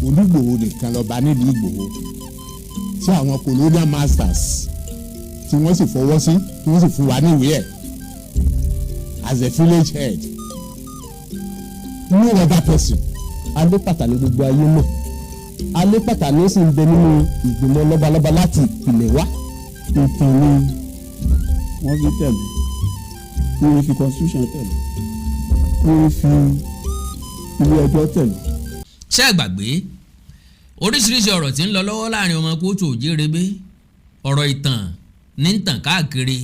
Onígbòho nìkan lọ́ba nílùú Ìgbòho tí àwọn colonial masters tí wọ́n sì fọwọ́ sí, tí wọ́n sì fún wa níwèé ẹ̀ as a village head, no other person. Alépàtà ní gbogbo ayé mọ̀. Alépàtà ní ó sì ń bẹ nínú ìgbìmọ̀ lọ́balọ́ba láti ìpìlẹ̀ wá. Ìtàn ni wọ́n fi tẹ̀lé, wọ́n fi constitution tẹ̀lé, wọ́n fi ilé ẹjọ́ tẹ̀lé. Ṣé ẹ gbàgbé oríṣiríṣi ọ̀rọ̀ tí ń lọ lọ́wọ́ láàrin ọmọ kóòtù òjírebe? Ọ̀rọ̀ ìtàn ní ń tàn káàkiri.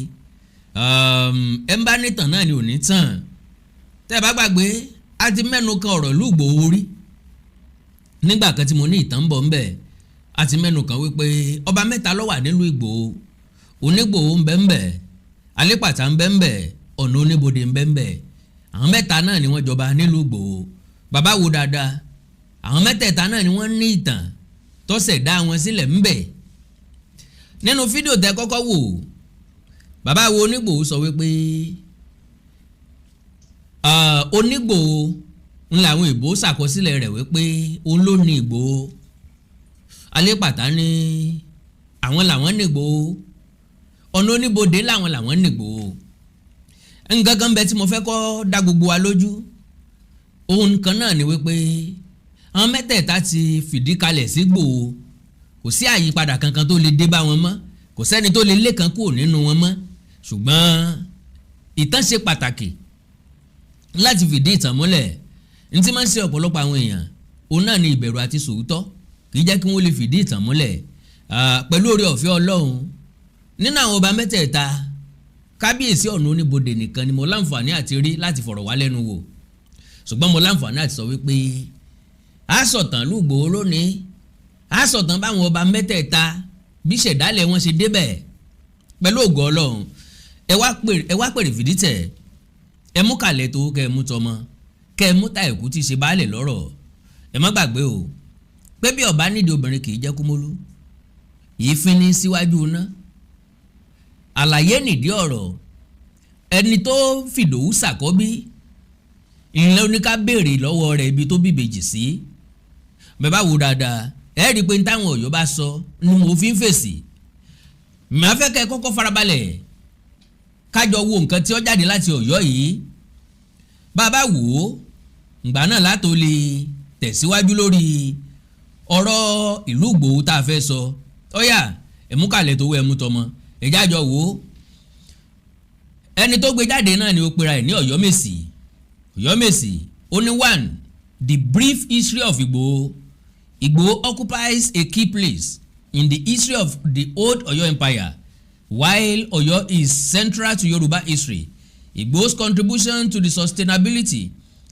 Ẹ ń bá nítàn náà ni ò ní tàn. Tẹ́ ẹ bá gbàgbé, a ti mẹ́nu kan ọ̀rọ̀ ìlú Ìgbòho rí nígbà kan tí mo ní ìtàn ń bọ̀ ńbẹ̀. A ti mẹ́nu kan wípé ọba mẹ́ta ló wà nílùú Ìgbòho. Onígbòho ń bẹ ńbẹ̀, Alépàtà ń bẹ ńbẹ̀, Ọ̀nà Oníbodè ń bẹ ńbẹ̀. Àwọn mẹ́ta náà ni wọ́n jọba nílùú Ìgbòho. Bàbá wo dáadáa, àwọn mẹ́tẹ̀ẹ̀ta náà ni wọ́n ní ìtàn tó ṣẹ̀dá wọn sílẹ̀ ńbẹ̀. Nínú fídíò tẹ́ kọ́kọ́ wò, bàbá wo Onígbòho sọ wípé Onígbòho ń làwọn ìbò ṣàkọsílẹ̀ rẹ̀ wípé òun ló ní Ìgbòho. Alépàtà ní àwọn làwọn ní Ìgbòho, Ọ̀nà Oníbodè làwọn làwọn ní Ìgbòho. Nǹkan kan bẹ tí mo fẹ́ kọ́ dá gbogbo wa lójú. Ohun kan náà ni wípé àwọn mẹ́tẹ̀ẹ̀ta ti fìdí kalẹ̀ sí Ìgbòho. Kò sí àyípadà kankan tó lè dé bá wọn mọ́, kò sẹ́ni tó lè lé kan kúrò nínú wọn mọ́. Ṣùgbọ́n ìtàn ṣe pàtàkì láti fìdí ìtàn múlẹ̀. Ní tí máa ń ṣe ọ̀pọ̀lọpọ̀ àwọn èèyàn, òun náà ni ìbẹ̀rù àti sòótọ́ kì í jẹ́ kí wọ́n lè fìdí ìtàn múlẹ̀. Pẹ̀lú oore ọ̀fẹ́ Ọlọ́run, nínú àwọn ọba mẹ́tẹ̀ẹ̀ta, kábíyèsí Ọ̀nà Oníbodè nìkan ni mo láǹfààní àti rí láti fọ̀rọ̀ wá lẹ́nu wò. Ṣùgbọ́n mo láǹfààní àti sọ wípé a sọ̀tàn lùgbòó lónìí, a sọ̀tàn báwọn ọba mẹ́tẹ̀ẹ̀ta bí ṣẹ̀dálẹ̀ wọn ṣe débẹ̀ pẹ̀lú ògo Ọlọ́run. Ẹ wá pèrè fìdítẹ̀, ẹ mú kàlẹ̀ tó kẹ́ ẹ mú tọmọ, kẹ́ ẹ mú ta ẹ̀kú tí ṣe baálẹ̀ lọ́rọ̀. Ẹ má gbàgbé o pé bí ọba nídìí obìnrin kì í jẹ́ kúmólú yìí fín ní síwájú iná. Àlàyé nìdí ọ̀rọ̀. Ẹni tó fìdòwú sàkọ́bí ìrìnlẹ̀ oníká béèrè lọ́wọ́ rẹ̀ ibi tó bíbejì sí. Bẹ́ẹ̀ bá wo dáadáa, ẹ rí i pé táwọn Ọ̀yọ́ bá sọ ni mo fi ń fèsì. Màá fẹ́ kẹ́ ẹ kọ́kọ́ farabalẹ̀ kájọ wo nǹkan tí ó jáde láti Ọ̀yọ́ yìí. Bàbá wò ó, ìgbà náà látò lè tẹ̀síwájú lórí ọ̀rọ̀ ìlú Ìgbòho tá a fẹ́ sọ. Ọ̀yà, ẹ̀múkàlẹ̀ tó wọ ẹ̀mú tọmọ ẹ̀jájọ wò ó. Ẹni tó gbé jáde náà ni ó pera ẹ̀ ní Ọ̀yọ́mèsì. Ọ̀yọ́mèsì ó ní, "One, the brief history of Ìgbòho. Ìgbòho occupies a key place in the history of the old Ọ̀yọ́ Empire. While Ọ̀yọ́ is central to Yoruba history, Ìgbòho's contribution to the sustainability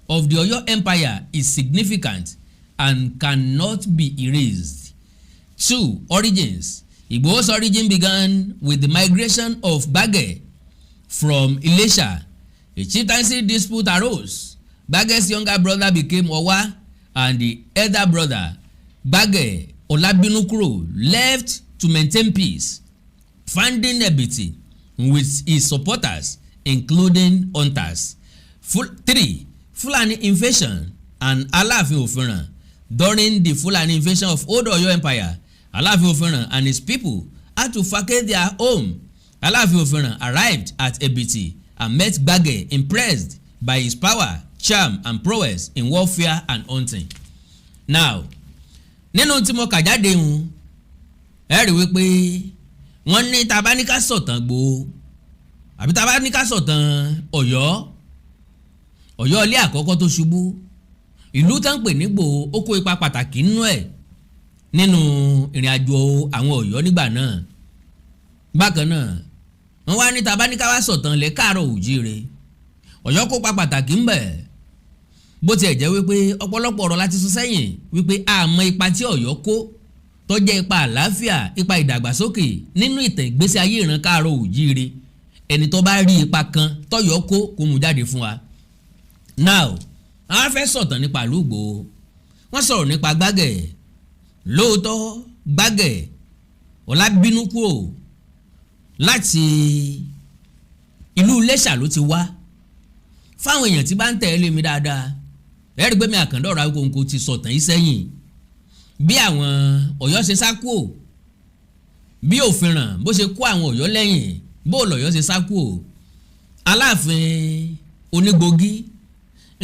of the Ọ̀yọ́ Empire is significant and cannot be erased. Two, origins. Ìgbòho's origin began with the migration of Gbage from Ilesha. A chieftaincy dispute arose. Gbage's younger brother became Owa and the elder brother, Gbage Olabinukuro, left to maintain peace, founding Ebiti with his supporters, including hunters. Three, Fulani invasion and Aláàfin Òfinràn. During the Fulani invasion of Old Oyo Empire, Aláàfin Òfinràn and his people had to vacate their home. Aláàfin Òfinràn arrived at Ebiti and met Gbage, impressed by his power, charm and prowess in warfare and hunting." Now, nínú tí mo kà jáde ń, ẹ rí wípé wọ́n ní tá a bá ní ká sọ̀tàn Ìgbòho àbí tá a bá ní ká sọ̀tàn Ọ̀yọ́, Ọ̀yọ́ ilé àkọ́kọ́ tó ṣubú, ìlú tá ń pè ní Ìgbòho ó kó ipa pàtàkì nínú ẹ̀, nínú ìrìn àjò àwọn Ọ̀yọ́ nígbà náà. Bákan náà, wọ́n wá ní tá a bá ní ká wá sọ̀tàn lẹ̀ káàárọ̀ òjíire, Ọ̀yọ́ kópa pàtàkì ńbẹ̀. Bó tiẹ̀ jẹ́ wípé ọ̀pọ̀lọpọ̀ ọ̀rọ̀ láti sọ sẹ́yìn wípé àmọ́ ipa tí Ọ̀yọ́ kó tó jẹ́ ipa àlàáfíà, ipa ìdàgbàsókè nínú ìtàn ìgbésí ayé ìran káàárọ̀ òjíire. Ẹni tó bá rí ipa kan tọ́yọ́ kó, kó mú jáde fún wa. Now, àwọn fẹ́ sọ̀tàn nípa ìlú Ìgbòho. Wọ́n sọ̀rọ̀ nípa Gbágẹ̀. Lóòótọ́, Gbágẹ̀ Ọlábínúkúò láti ìlú Iléṣà ló ti wá. Fáwọn èèyàn tí bá ń tẹ̀lé mi dáadáa, ẹ rí i pé mi àkàndọ̀rọ̀ Awíkonko ti sọ̀tàn yìí sẹ́yìn. Bí àwọn Ọ̀yọ́ ṣe sá kúò, bí Òfinràn bó ṣe kó àwọn Ọ̀yọ́ lẹ́yìn, bó lọ̀yọ́ ṣe sá kúò, Aláàfin Onígbògí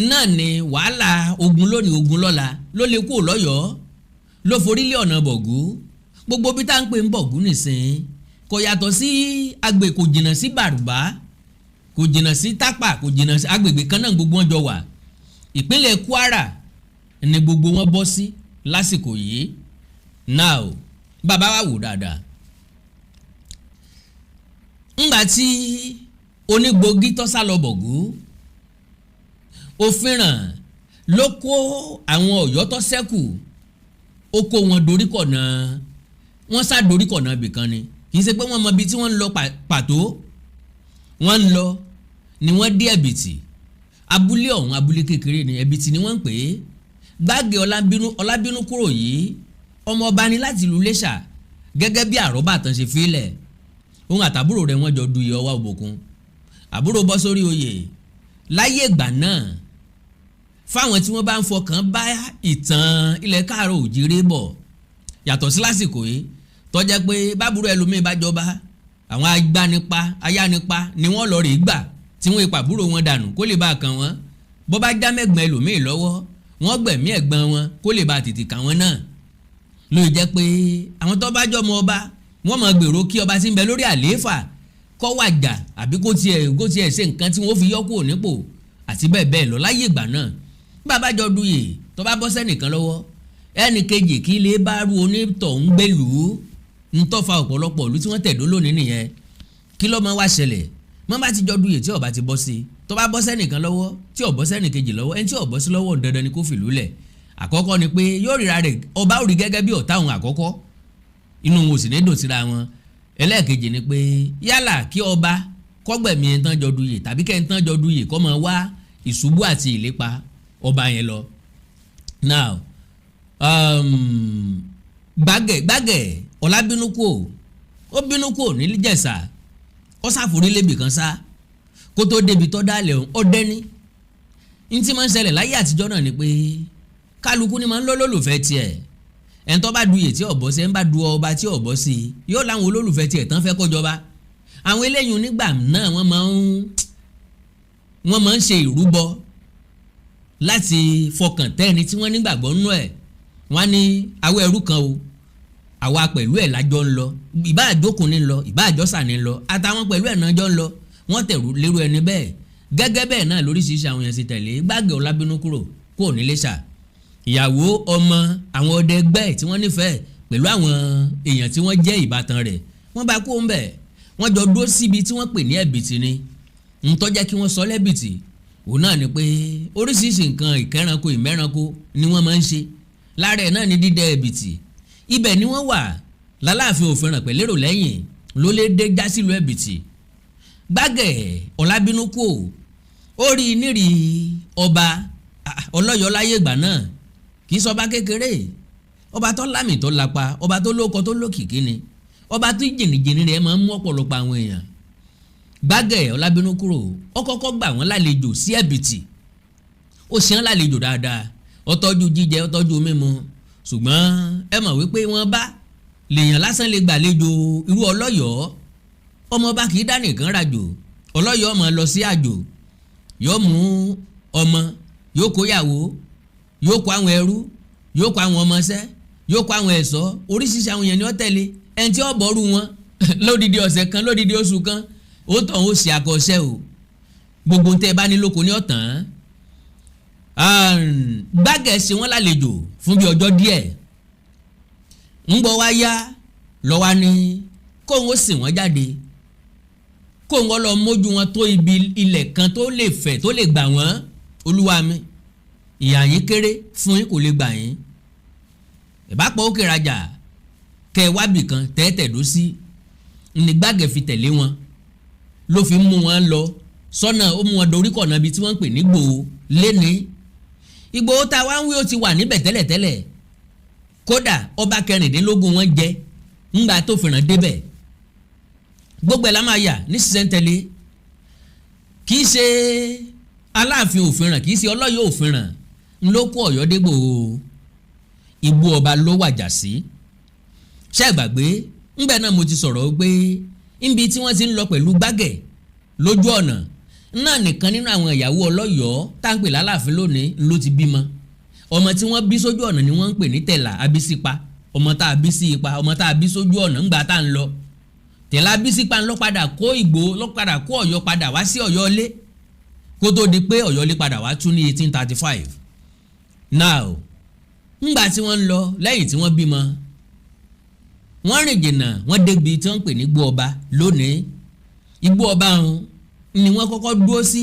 náà ni wàhálà ogun lónìí, ogun lọ́la ló lè kúò lọ́yọ̀ọ́, ló forí lé ọ̀nà Bọ̀gú. Gbogbo bí tá à ń pè ń Bọ̀gú nìsín kò yàtọ̀ sí agbè, kò jìnnà sí Bàrùbá, kò jìnnà sí Tápà, kò jìnnà sí agbègbè kan náà. Gbogbo wọn jọ wà, ìpínlẹ̀ Kwara ni gbogbo wọn bọ́ sí lásìkò yìí. Now, bàbá wa wò dáadáa, ńgbà tí Onígbògí tó sá lọ Bọ̀gú, Òfinràn ló kó àwọn Ọ̀yọ́ tó ṣẹ́kù, ó kó wọn doríkọ̀nà. Wọ́n sá doríkọ̀nà ibìkan ni, kì í ṣe pé wọ́n mọ ibi tí wọ́n ń lọ pàtó. Wọ́n ń lọ ni wọ́n dé Ẹ̀bìtì. Abúlé ọ̀hún, abúlé kékeré ni, Ẹ̀bìtì ni wọ́n ń pè é. Gbági Ọlábínú kúrò yìí, ọmọ ọba ni láti ìlú Iléṣà. Gẹ́gẹ́ bí àrọ́bà tán ṣe fílẹ̀, òun àtàbúrò rẹ̀ wọ́n jọ du ìyọ̀ ọwá òbòkun. Àbúrò bọ́ sórí oyè láyé ìgbà náà. Fáwọn tí wọ́n bá ń fọkàn bá ìtàn ilẹ̀ káàárọ̀ òjíire bọ̀, yàtọ̀ sí lásìkò yìí tó jẹ́ pé bábúrò ẹlòmíín bá jọba, àwọn agbanipa ayánipa ni wọ́n lọ rè gbà tí wọ́n ipa àbúrò wọn dànù kó lè bá a kàn wọ́n. Bó bá já mẹ́gbọ̀n ẹlòmíín lọ́wọ́, wọ́n gbẹ̀mí ẹ̀gbọ́n wọn kó lè bá a tètè kà wọ́n náà. Ló jẹ́ pé àwọn tó bá jọmọ ọba, wọ́n máa gbèrò kí ọba tí ń bẹ lórí àlééfà kó wàjà àbí kó tiẹ̀ ṣe nǹkan tí wọ́n fi yọ kúrò nípò àti bẹ́ẹ̀ bẹ́ẹ̀ lọ. Láyé ìgbà náà, bàbá jọ duyè, tó bá bọ́ sẹ́nìkan lọ́wọ́, ẹnì kejì kí lè bá rú onítọ̀ ń gbèlú ń tọ́fà. Ọ̀pọ̀lọpọ̀ ìlú tí wọ́n tẹ̀dó lónìí nìyẹn. Kí ló máa wá ṣẹlẹ̀? Mọ́ bá ti jọ duyè, tí ọba ti bọ́ sí, tó bá bọ́ sẹ́nìkan lọ́wọ́, tí ó bọ́ sẹ́nì kejì lọ́wọ́, ẹni tí ó bọ́ sí lọ́wọ́, dandan ni kó fìlú lẹ̀. Àkọ́kọ́ ni pé yóò ríra rẹ̀, ọba ò rí gẹ́gẹ́ bí ọ̀tá òun àkọ́kọ́, inú wọn ò sì ní dùn síra wọn. Ẹlẹ́ẹ̀kejì ni pé yálà kí ọba kọ́gbẹ̀mí ẹ̀ tán jọ duyè, tàbí kẹ́ ẹ̀ tán jọ duyè kọ́ máa wá ìṣubú àti ìlépa ọba yẹn lọ. Now, Gbàgẹ̀ Gbàgẹ̀ Ọlábínú kò ó bínú kò ní Ìjẹ̀ṣà, ó ṣàforí lébi kan sá kó tó débi tó dálẹ̀ ọ̀hún. Ó dẹ́ni ní tí máa ń ṣẹlẹ̀ láyé àtijọ́ náà ni pé kálukú ni máa ń lólùfẹ́ tiẹ̀. Ẹni tó bá duyè tí ọ̀bọ sí, ẹni bá du ọba tí ọ̀bọ sí, yóò láwọn olólùfẹ́ tiẹ̀ tán fẹ́ kọjọba. Àwọn eléyìí nígbà náà, wọ́n máa ń ṣe ìrúbọ láti fọkàn tẹ́ ẹni tí wọ́n nígbàgbọ́ nínú ẹ̀. Wọ́n á ní awọ ẹrú kan o, àwa pẹ̀lú ẹ̀ lájọ ń lọ, ìbá àjókùn ní lọ, ìbá àjọsà ní lọ, àtàwọn pẹ̀lú ẹ̀ náà jọ ń lọ. Wọ́n tẹ̀rù lérò ẹni bẹ́ẹ̀. Gẹ́gẹ́ bẹ́ẹ̀ náà lóríṣiríṣi àwọn èèyàn sì tẹ̀lé Gbàgẹ̀ Ọlábínú kúrò kúrò nílé ṣà, ìyàwó, ọmọ, àwọn ọdẹ ẹgbẹ́ tí wọ́n nífẹ̀ẹ́ pẹ̀lú àwọn èèyàn tí wọ́n jẹ́ ìbátan rẹ̀, wọ́n bá kó ń bẹ̀. Wọ́n jọ dúró síbi tí wọ́n pè ní Ẹ̀bìtì ni. Ń tó jẹ́ kí wọ́n sọ lẹ́bìtì òun náà ni pé oríṣiríṣi nǹkan ìkẹ́ranko ìmẹ́ranko ni wọ́n máa ń ṣe. Lára ẹ̀ náà ni dídẹ ẹ̀bìtì. Ibẹ̀ ni wọ́n wà lálàáfin òfin pẹ̀lérò lẹ́yìn ló lè dé já sílùú Ẹ̀bìtì. Gbàgẹ̀ Ọlábínú kò ó rí nírì ọba Ọlọ́yọ̀ láyé ìgbà náà, kì í sọba kékeré, ọba tó lámì tó lapa, ọba tó lóko tó lókìkí ni, ọba tó jìnnìjìnnì rẹ̀ máa ń mú ọ̀pọ̀lọpọ̀ àwọn èèyàn. Gbàgẹ̀ Ọlábínú kúrò, ó kọ́kọ́ gbà wọ́n lálejò sí Ẹ̀bìtì. Ó ṣe wọ́n lálejò dáadáa, ó tọ́jú jíjẹ, ó tọ́jú mímu. Ṣùgbọ́n ẹ mọ̀ wípé wọ́n bá lèèyàn lásán lè gbàlejò irú Ọlọ́yọ̀ọ́, ọmọọba kì í dá nìkan rajò. Ọlọ́yọ̀ọ́ ọmọ lọ sí àjò, yóò mú ọmọ, yóò kó yàwó, yóò kó àwọn ẹrú, yóò kó àwọn ọmọọṣẹ́, yóò kó àwọn ẹ̀ṣọ́, oríṣiríṣi àwọn èèyàn ni ó tẹ̀lé. Ẹni tí ó bọ́rù wọn lódìdí ọ̀sẹ̀ kan, lódìdí oṣù kan, ó tàn ó ṣe àkọsẹ́ o. Gbogbo tẹ́ ẹ bá ní lóko ní ọ̀tàn. Gbàgẹ̀ ṣe wọ́n lálejò fún bí ọjọ́ díẹ̀. Ń gbọ́ wá yá lọ́wọ́ ni kóun ó sìn wọ́n jáde, kóun ó lọ mójú wọn tó ibi ilẹ̀ kan tó lè fẹ̀, tó lè gbà wọ́n. Olúwa mi, ìyà yín kéré fún yín, kò lè gbà yín. Ìbápọ̀ òkè rajà kẹ wábì kan tẹ́tẹ̀dó sí ní. Gbàgẹ̀ fi tẹ̀lé wọn, ló fi mú wọn lọ sọ́nà, ó mú wọn dorí kọ̀nà ibi tí wọ́n ń pè ní Ìgbòho léni. Ìgbòho tá a wá ń wí, ó ti wà níbẹ̀ tẹ́lẹ̀tẹ́lẹ̀. Kódà ọba 16 wọn jẹ ńgbà tó fìràn débẹ̀. Gbogbo ẹ̀ la máa yà ní sísẹ́ńtẹ̀lé. Kì í ṣe Aláàfin Òfinràn, kì í ṣe Ọlọ́yọ̀ Òfinràn ńlọ kó Ọ̀yọ́ dégbò. Igbó Ọba ló wàjà sí. Ṣé ẹ gbàgbé ńgbẹ́ náà mo ti sọ̀rọ̀ pé níbi tí wọ́n ti ń lọ pẹ̀lú Gbágẹ̀ lójú ọ̀nà náà nìkan nínú àwọn ìyàwó ọlọ́yọ̀ọ́ tá ń pè lálàáfin lónìí ló ti bímọ. Ọmọ tí wọ́n bí sójú ọ̀nà ni wọ́n ń pè ní Tẹ̀là Abísípa. Ọmọ tá a bí sí ipa, ọmọ tá a bí sójú ọ̀nà ńgbà tá a ń lọ, Tẹ̀là Abísípa ńlọ padà kó Ìgbòho, lọ padà kó Ọ̀yọ́ padà wá sí Ọ̀yọ́ lé, kó tó di pé Ọ̀yọ́ lé padà wá tún ní 1835. Now, ńgbà tí wọ́n ń lọ lẹ́yìn tí wọ́n bímọ, wọ́n rìn jìnnà, wọ́n débi tí wọ́n ń pè ní Igbó Ọba lónìí. Igbó Ọba ọ̀hún ni wọ́n kọ́kọ́ dúró sí.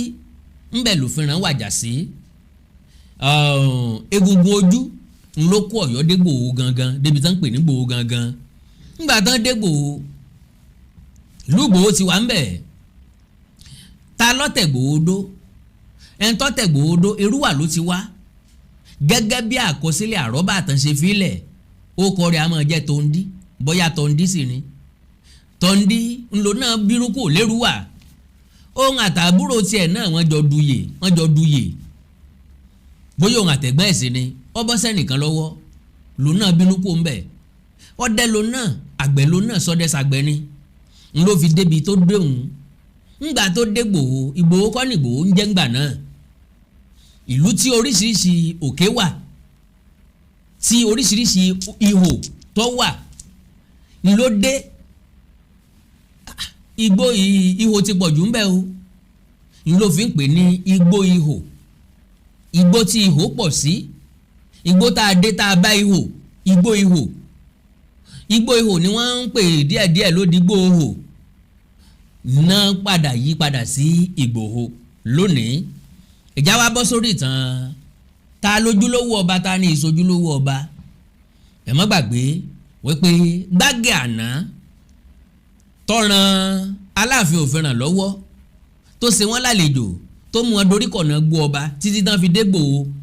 Ńbẹ̀ lòfin wàjà sí. Egungun ojú ń ló kó Ọ̀yọ́ dé Ìgbòho gangan, débi tí wọ́n ń pè ní Ìgbòho gangan. Ńgbà tán dé Ìgbòho, ìlú Ìgbòho ti wà ńbẹ̀. Ta lọ́tẹ̀ Ìgbòho dó? Ẹni tọ́tẹ̀ Ìgbòho dó, Erúwà ló ti wá, gẹ́gẹ́ bí àkọsílẹ̀ àrọ́bà àtànṣe fílẹ̀. Ó kọ rẹ̀ a máa jẹ́ Tòǹdí, bóyá Tòǹdí sì ni. Tòǹdí ńlò náà bírú kò lérúwà. Òun àtàbúrò tiẹ̀ náà, wọ́n jọ duyè, wọ́n jọ duyè. Bóyá òun àtẹ̀gbọ́n ẹ̀ sì ni, ó bọ́ sẹ́nìkan lọ́wọ́, lòun náà bínú kó ń bẹ̀. Ọdẹ lòun náà, àgbẹ̀ lòun náà, sọdẹ sàgbẹ̀ ni. Ń ló fi débi tó déhùn. Ńgbà tó dé Ìgbòho, Ìgbòho kọ́ ní Ìgbòho ń jẹ́ ńgbà náà. Ìlú tí oríṣiríṣi òkè wà, tí oríṣiríṣi ihò tó wà ló dé. Igbó ihò ti pọ̀ jù ń bẹ̀ o, ń ló fi ń pè ní igbó ihò, igbó tí ihò pọ̀ sí, igbó tá a dé tá a bá ihò, igbó ihò. Igbó ihò ni wọ́n ń pè díẹ̀díẹ̀ ló di igbó ihò náà, padà yí padà sí Ìgbòho lónìí. Ìjà wa bọ́ sórí ìtàn ta lójúlówó ọba, ta ní ìsojúlówó ọba. Ẹ má gbàgbé wípé Gbágẹ̀ àná tọ́ran Aláàfin òfin lọ́wọ́, tó ṣe wọ́n lálejò, tó mú wọn dorí kọ̀nà gbó ọba títí tán fi dégbò,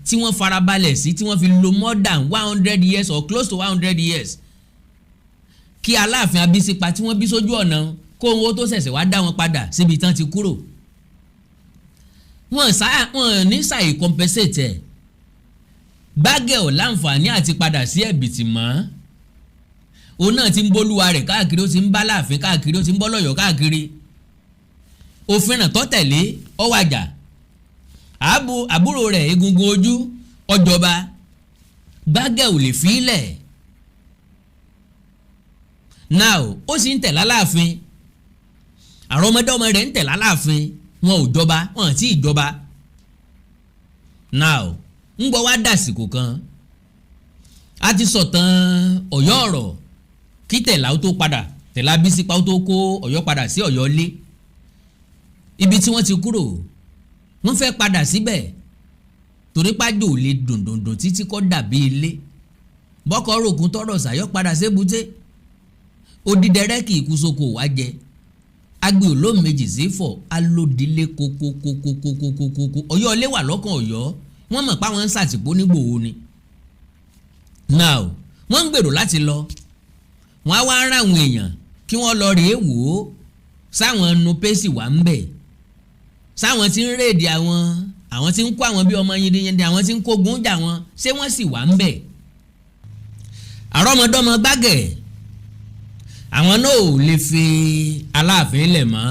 tí wọ́n farabalẹ̀ sí, tí wọ́n fi lo more than 100 years or close to 100 years, kí Aláàfin Abísípa tí wọ́n bí sójú ọ̀nà kó owó tó ṣẹ̀ṣẹ̀ wá dá wọn padà síbi tán ti kúrò. Wọ́n sá wọ́n ní sàì compensate ẹ̀. Gbágẹ̀ ò láǹfààní àti padà sí Ẹ̀bìtì mọ́. Òun náà ti ń bólúwa rẹ̀ káàkiri, ó ti ń bá láàfin káàkiri, ó ti ń bọ́ lọ́yọ̀ọ́ káàkiri. Òfin ràn tó tẹ̀lé ọwàjà àbúrò rẹ̀ egungun ojú ọjọba. Gbágẹ̀ ò lè fi í lẹ̀. Now, ó sì ń tẹ̀lé Aláàfin, àrọ́mọdọ́mọ rẹ̀ ń tẹ̀lé Aláàfin. Wọn ò jọba, wọn àti ìjọba. Now, ń gbọ́ wá dàsìkò kan, a ti sọ̀tàn Ọ̀yọ́ ọ̀rọ̀ kí Tẹ̀lá ó tó padà, Tẹ̀lá Bísípá ó tó kó Ọ̀yọ́ padà sí Ọ̀yọ́ lé. Ibi tí wọ́n ti kúrò, wọ́n fẹ́ padà síbẹ̀, torí pájò lè dùndùndùn títí kọ́ dàbí ilé. Bọ́kọ̀ rògùn tọrọ sàyọ́ padà sébùté. Odídẹrẹ́ kì í kú sóko wá jẹ. Agbe olóhùn méjì sí fọ alódìlé kókókókókókókó. Ọ̀yọ́ ilé wà lọ́kàn Ọ̀yọ́. Wọ́n mọ̀ pé àwọn ń sàtìpó nígbòho ni. Now, wọ́n ń gbèrò láti lọ. Wọ́n á wá rán àwọn èèyàn kí wọ́n lọ rèé wò ó sáwọn nu pèsè wà ń bẹ̀, sáwọn tí ń raid àwọn tí ń kó àwọn bí ọmọ yìnyín, àwọn tí ń kógun jà wọn, ṣé wọ́n sì wà ń bẹ̀. Àrọ́mọdọ́mọ Gbágẹ̀, àwọn náà ò lè fi Aláàfin lẹ̀ mọ́.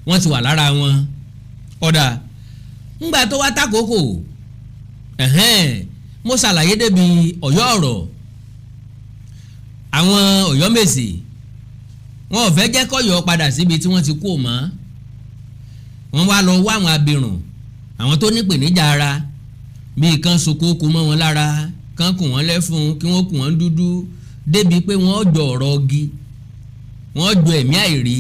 Wọ́n ti wà lára wọn. Ọ̀dà ńgbà tó wá tákòókò, mo ṣàlàyé débi Ọ̀yọ́ ọ̀rọ̀. Àwọn Ọ̀yọ́mèsì, wọn ò fẹ́ jẹ́ kọ́yọ́ padà síbi tí wọ́n ti kú mọ́. Wọ́n wá lọ wá àwọn abirùn, àwọn tó nípèníjà ara, bíi kan sokóko mọ́ wọn lára, kan kùn wọ́n lẹ́fun, kí wọ́n kùn wọ́n dúdú, débi pé wọ́n jọ ọ̀rọ̀ ọgi, wọ́n jọ ẹ̀mí àìrí.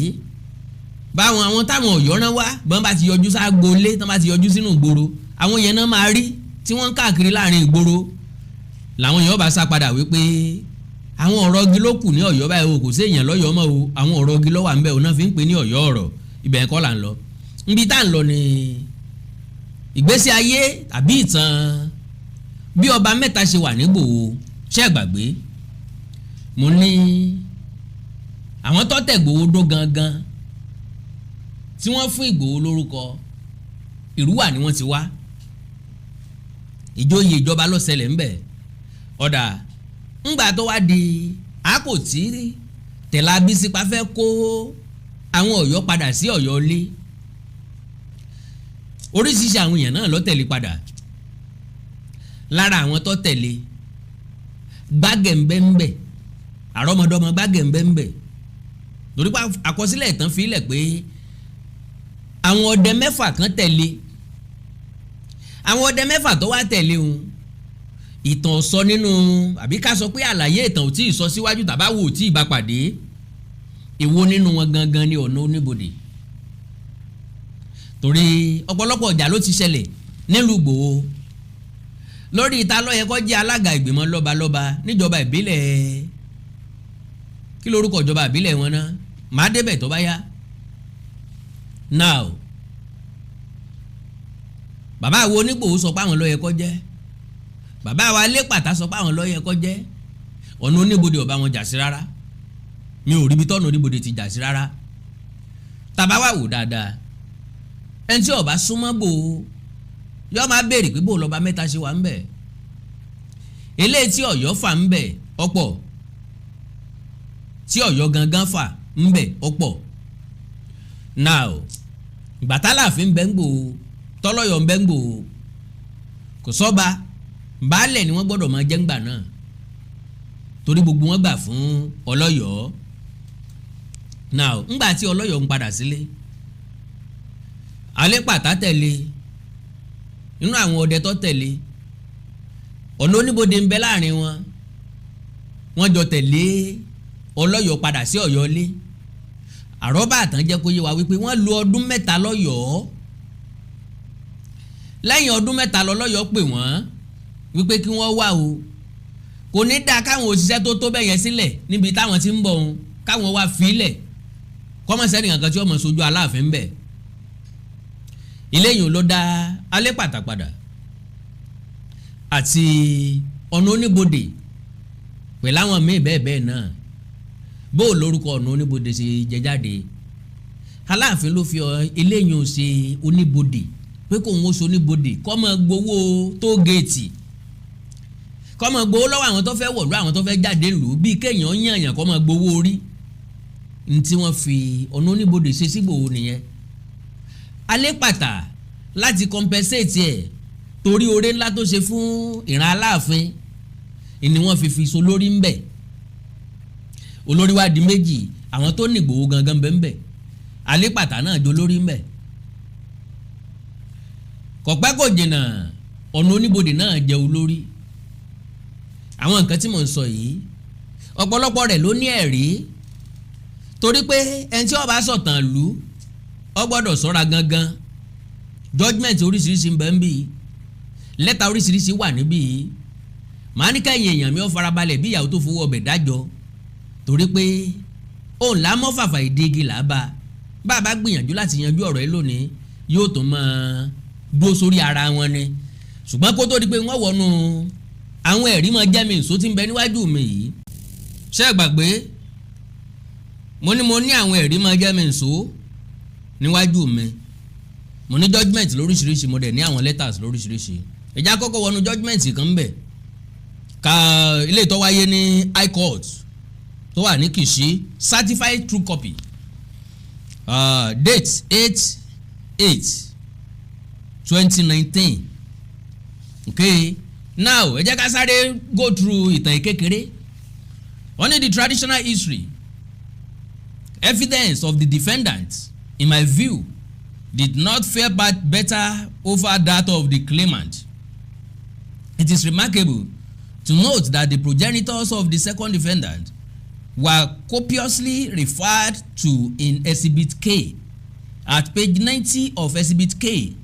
Báwọn àwọn táwọn Ọ̀yọ́ rán wá, bọ́n bá ti yọjú ságbolé, tán bá ti yọjú sínú ìgboro, àwọn yẹn náà máa rí tí wọ́n ń káàkiri láàrin ìgboro. Làwọn èèyàn bá sá padà wípé àwọn ọ̀rọ̀ igi ló kù ní Ọ̀yọ́ báyìí o, kò sí èèyàn lọ́yọ̀ọ́ mọ́ o, àwọn ọ̀rọ̀ igi ló wà ńbẹ̀ o, náà fi ń pè ní Ọ̀yọ́ ọ̀rọ̀. Ibẹ̀ kọ́ là ń lọ. Níbi tá à ń lọ ni ìgbésí ayé tàbí ìtàn bí ọba mẹ́ta ṣe wà nígbòho. Ṣé gbàgbé mo ní àwọn tó tẹ̀ Ìgbòho dó gangan, tí wọ́n fún Ìgbòho lórúkọ, Ìrúwà ni wọ́n ti wá. Ìjòyè ìjọba ló ṣẹlẹ̀ ńbẹ̀. Ọ̀dà ńgbà tó wá di àkòtí Tẹ̀lá Abísípá fẹ́ kó àwọn Ọ̀yọ́ padà sí Ọ̀yọ́ lé, oríṣiríṣi àwọn èèyàn náà ló tẹ̀lé padà. Lára àwọn tó tẹ̀lé, Gbágẹ̀mbẹ́ńbẹ̀, àrọ́mọdọ́mọ Gbágẹ̀mbẹ́ńbẹ̀, torí pé àkọsílẹ̀ ìtàn fi lẹ̀ pé àwọn ọdẹ 6 kan tẹ̀lé. Àwọn ọdẹ 6 tó wá tẹ̀lé òun, ìtàn sọ nínú, àbí ká sọ pé àlàyé ìtàn ò tí ì sọ síwájú tàbá wò tí ì bá pàdé, èwo nínú wọn gangan ní ọ̀nà oníbodè, torí ọ̀pọ̀lọpọ̀ ọjà ló ti ṣẹlẹ̀ nílùú Ìgbòho lórí ìta ló yẹ kó jẹ́ alága ìgbìmọ̀ lọ́balọ́ba níjọba ìbílẹ̀. Kí lórúkọ ìjọba ìbílẹ̀ wọn náà? Màá débẹ̀ tó bá yá. Now, bàbá wo Onígbòho sọ pé àwọn ló yẹ kó jẹ́, bàbá wa Lépàtà sọ pé àwọn ló yẹ kó jẹ́. Ọ̀nà oníbodè ọba wọn jà sí rárá. Mi ò ríbi tọ́nà oníbodè ti jà sí rárá. Tàbá wà wò dáadáa, ẹni tí ó bá súnmọ́ bò ó yọ máa béèrè pé bó lọ́ba mẹ́ta ṣe wà ń bẹ̀. Eléyìí tí Ọ̀yọ́ fà ń bẹ̀ ọ̀pọ̀, tí Ọ̀yọ́ gangan fà ń bẹ̀ ọ̀pọ̀. Now, gbàtálàfin ń bẹ́ ń gbò ó, tọ́lọ́yọ̀ ń bẹ́ ń gbò ó, kò sọ́ba, baálẹ̀ ni wọ́n gbọ́dọ̀ máa jẹ́ ńgbà náà, torí gbogbo wọn gbà fún Ọlọ́yọ̀ọ́. Now, ńgbà tí Ọlọ́yọ̀ọ́ ń padà sílé, Alẹ́pàtà tẹ̀lé. Nínú àwọn ọdẹ tó tẹ̀lé, ọ̀nà oníbodè ń bẹ láàrin wọn. Wọ́n jọ tẹ̀lé Ọlọ́yọ̀ọ́ padà sí Ọ̀yọ́ lé. Àrọ́bà àtàn jẹ́ kó yé wa wípé wọ́n lo ọdún 3 lọ́yọ̀ọ́. Lẹ́yìn ọdún 3 lọ́lọ́yọ̀ọ́ pè wọ́n wípé kí wọ́n wá o, kò ní dáa káwọn òṣìṣẹ́ tó tó bẹ́yẹn sílẹ̀ níbi táwọn ti ń bọ̀ òun, káwọn wá fílẹ̀ kọ́mọ̀sẹ́nì kankan tí wọ́n mọ̀ sojú Aláàfin bẹ̀. Eléyìí ló dá Alẹ́pàtà padà àti ọ̀nà oníbodè pẹ̀lú àwọn míì bẹ́ẹ̀ bẹ́ẹ̀ náà. Bó o lórúkọ ọ̀nà oníbodè ṣe jẹ jáde, Aláàfin ló fi eléyìí ò ṣe oníbodè pé kò ń ṣe oníbodè, kó máa gbowó tó géètì, kó máa gbowó lọ́wọ́ àwọn tó fẹ́ wọ̀lú, àwọn tó fẹ́ jáde lù ú, bíi kéèyàn yànyàn kó máa gbowó orí. Ntí wọ́n fi ọ̀nà oníbodè ṣe sígbòho nìyẹn. Alẹ́pàtà láti compensate ẹ̀ torí oore ńlá tó ṣe fún ìran Aláàfin ni wọ́n fi so lórí ń bẹ̀. Olórí wa di méjì, àwọn tó ní Ìgbòho gangan bẹ́ẹ̀ ń bẹ̀, Alẹ́pàtà náà jó lórí ń bẹ̀. Kò pẹ́ kò jìnnà, ọ̀nà oníbodè náà jẹ́ olórí. Àwọn nǹkan tí mò ń sọ yìí, ọ̀pọ̀lọpọ̀ rẹ̀ ló ní ẹ̀rí, torí pé ẹni tí ó bá sọ̀tàn lù ó gbọ́dọ̀ ṣọ́ra gangan. Judgement oríṣiríṣi ń bẹ ń bí, lẹ́tà oríṣiríṣi wà níbí. Màá ní kẹ́yìn èèyàn mi ó farabalẹ̀ bí ìyàwó tó fowó ọbẹ̀ dájọ́, torí pé òun là mọ́ fàfà ìdígi là bá bá a bá gbìyànjú láti yanjú ọ̀rọ̀ yìí lónìí, yóò tún máa dúró sórí ara wọn ni. Ṣùgbọ́n kó tó di pé wọ́n wọnú àwọn ẹ̀rí mọ́ jẹ́mi ìṣó tí ń bẹ níwájú mi yìí, ṣé ẹ gbàgbé mo ní mo ní àwọn ẹ̀rí mọ́ jẹ́mi ìṣó níwájú mi? Mo ní judgement lóríṣiríṣi, mo dẹ̀ ní àwọn letters lóríṣiríṣi. Ìjà kọ́kọ́ wọnú judgement kan ń bẹ̀ ka ilé tó wáyé ní high court tó wà ní Kìṣí, certified true copy, date 8/8/2019. Okay, now ẹ jẹ́ ká sáré go through ìtàn kékeré. Wọ́n ní, "The traditional history evidence of the defendant, in my view, did not fare better over that of the claimant. It is remarkable to note that the progenitors of the second defendant were copiously referred to in Exhibit K. At page 90 of Exhibit K,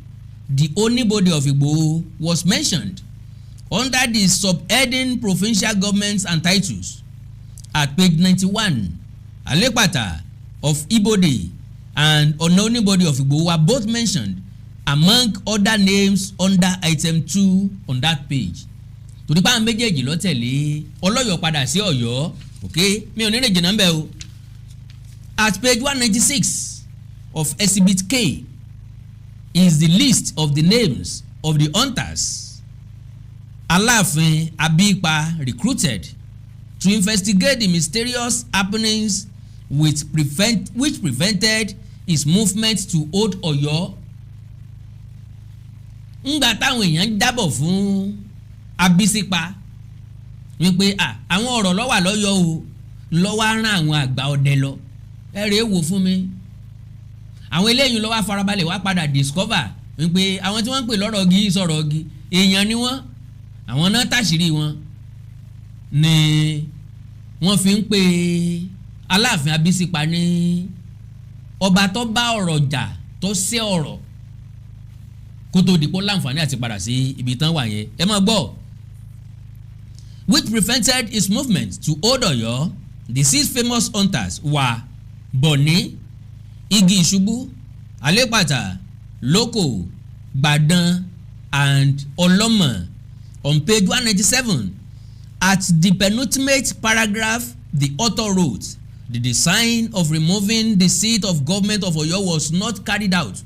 the Onibode of Igboho was mentioned under the subheading 'Provincial Governments and Titles'. At page 91, Alepata of Ibode and Ononibode of Igboho were both mentioned among other names under item 2 on that page." Torí pé àwọn méjèèjì ló tẹ̀lé Ọlọ́yọ̀ padà sí Ọ̀yọ́. Ok, mi ò ní rìn jìnnà ń bẹ̀ o. At page 196 of Exhibit K is the list of the names of the hunters Aláàfin Abípa recruited to investigate the mysterious happenings which prevented his movement to Old Ọ̀yọ́. Ńgbà táwọn èèyàn ń jábọ̀ fún Abísípa wípé àwọn ọ̀rọ̀ ló wà lọ́yọ́ o, lọ́wọ́ á rán àwọn àgbà ọdẹ lọ, ẹ rèé wò fún mi. Àwọn eléyìí ló wá farabalẹ̀ wá padà discover wípé àwọn tí wọ́n ń pè lọ́rọ̀ igi sọ̀rọ̀ igi, èèyàn ni wọ́n. Àwọn náà tàṣírí wọn ni wọ́n fi ń pe Aláàfin Abísípa ní ọba tó bá ọ̀rọ̀ jà, tó ṣe ọ̀rọ̀ kó tó di pé láǹfààní àti padà sí ibi tán wà yẹn. Ẹ máa gbọ́. Which prevented his movement to Old Ọ̀yọ́. The six famous hunters were Bọ̀ní, Igi Ìṣubú, Alépàtà, Lókò, Gbàdán and Ọlọ́mọ. On page 197, at the penultimate paragraph, the author wrote, "The design of removing the seat of government of Oyo was not carried out,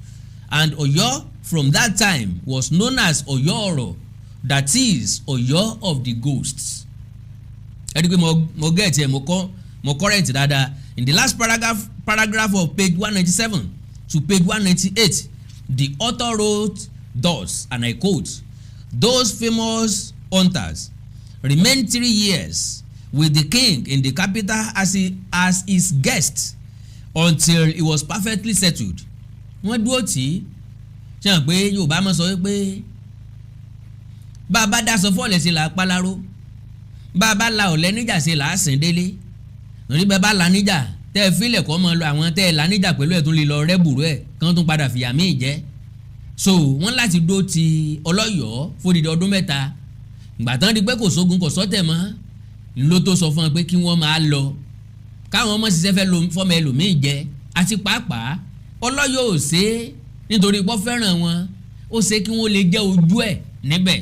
and Oyo from that time was known as Oyo Oro, that is, Oyo of the ghosts." Ẹ rí i pé mo get ẹ, mo kọ́ mo correct dáadáa. In the last paragraph of page 197 to page 198, the author wrote thus, and I quote, "Those famous hunters remained 3 years with the king in the capital as his guest until he was perfectly settled." Wọ́n dúró tì í. Ṣe hàn pé Yorùbá máa sọ pé bá a bá dáṣọ fọ́ọ̀lẹ̀ sí là á paláró, bá a bá la ọ̀lẹ́ níjà sí là á sìn délé. Lórí bẹ́ẹ̀ bá la níjà tẹ́ ẹ fílẹ̀ kọ́ mọ́ lọ, àwọn tẹ́ ẹ la níjà pẹ̀lú ẹ̀ tún lè lọ rẹ́bùrú ẹ̀ kí wọ́n tún padà fìyà míì jẹ́. So wọ́n láti dó ti Ọlọ́yọ̀ọ́ fódìdí ọdún 3. Ìgbà tán di pé kò sógun, kò sọ́tẹ̀ mọ́, ló tó sọ fún wọn pé kí wọ́n máa lọ, káwọn ọmọ ṣiṣẹ́ fẹ́ fọ́mọ ẹlòmíì jẹ. Àti pàápàá, Ọlọ́yọ̀ọ́ ò ṣe é nítorí pé ó fẹ́ràn wọn, ó ṣe kí wọ́n lè jẹ́ ojú ẹ̀ níbẹ̀.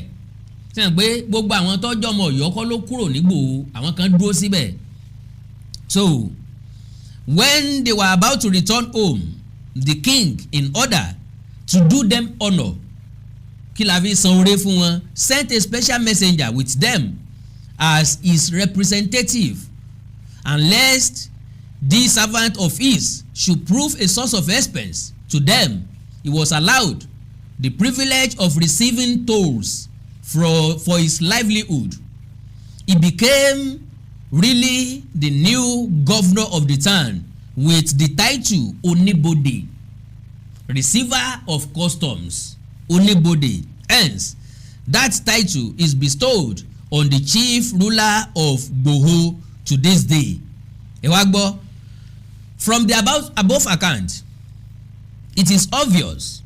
Sẹ́yìn pé gbogbo àwọn tọ́jọ́ ọmọ Ọ̀yọ́ kọ́ ló kúrò nígbò, àwọn kan dúró síbẹ̀. So when they were about to return home, the king, in order to do them honour, kí la fi san oore fún wọn, sent a special messenger with them as his representative, and lest this servant of his should prove a source of expense to them, he was allowed the privilege of receiving tolls for his livelihood. He became really the new governor of the town with the title Onibode, receiver of customs. Onibode. Hence, that title is bestowed on the chief ruler of Gboho to this day. Ẹ wá gbọ́. From the above account, it is obvious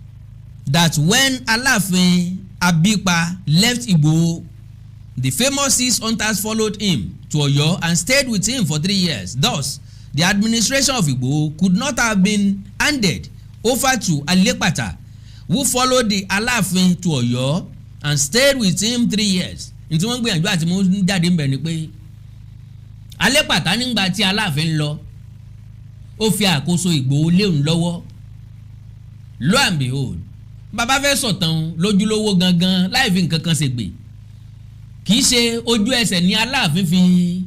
that when Aláàfin Abipa left Igboho, the famous six hunters followed him to Oyo and stayed with him for 3 years. Thus, the administration of Igboho could not have been handed over to Alepata, who followed the Aláàfin to Oyo and stayed with him 3 years. Ní tí wọ́n gbìyànjú àti mú jáde ń bẹ̀ ni pé Alépàtà, nígbà tí Aláàfin lọ, ó fi àkóso Ìgbòho léun lọ́wọ́. Lo and behold, bàbá fẹ́ sọ̀tàn lójúlówó gangan láì fi nǹkan kan ṣègbè, kì í ṣe ojú ẹsẹ̀ ní Aláàfin fi